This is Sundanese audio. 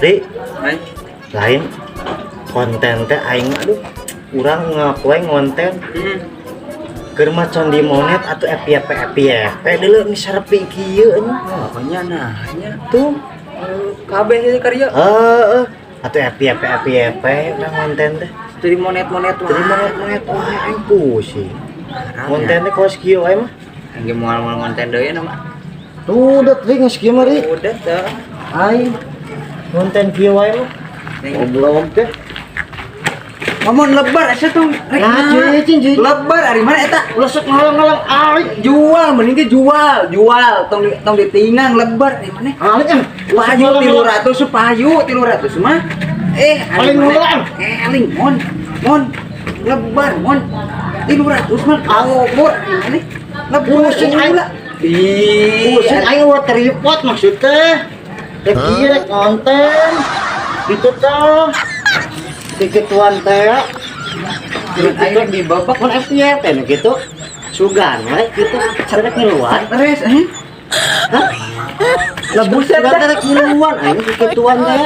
Ri, Hai. Lain konten teh aing, aduh, urang ngapoe ngonten keur mah can dimonet atau FYP FYP deuleu geus sarepi kieu anjing. Pokoknya nanya. Tuh. Kabeh itu karya. Heeh, atau FYP FYP urang konten teh. Jadi monet-monet. Jadi monet-monet wae, aing pusing. Konten teh kos kieu wae mah. Aing moal moal konten deui nama. Tuh, udah ri, geus kieu mah, Ri. Udah tuh. Aing konten kieu wae mah. Goblok teh. Ngomong lebar asa tuh. Rek. Nah, cuy, cuy, cuy. Lebar ari mana eta? Ulah sok ngalang-ngalang aing. Jual mending ge jual, jual tong tong ditinggang lebar ari mana? Aing kan Payu 300, payu 300 mah. Eh, ari Paling mana? murah. Eh, eling mon. Mon. Lebar mon. 300 mah kabur ari mana? Lebar Pusing aing. ulah. Ih, Pusing aing wa tripod maksudnya. Rek ieu rek konten. Gitu tah. Kikituan teh. Aing rek dibabak. Mun FYP nu gitu. Sugan we gitu. Rek ngiluan. Terus, eh? Hah? Lah buset Sugan dah. Teh rek ngiluan aing kikituan teh.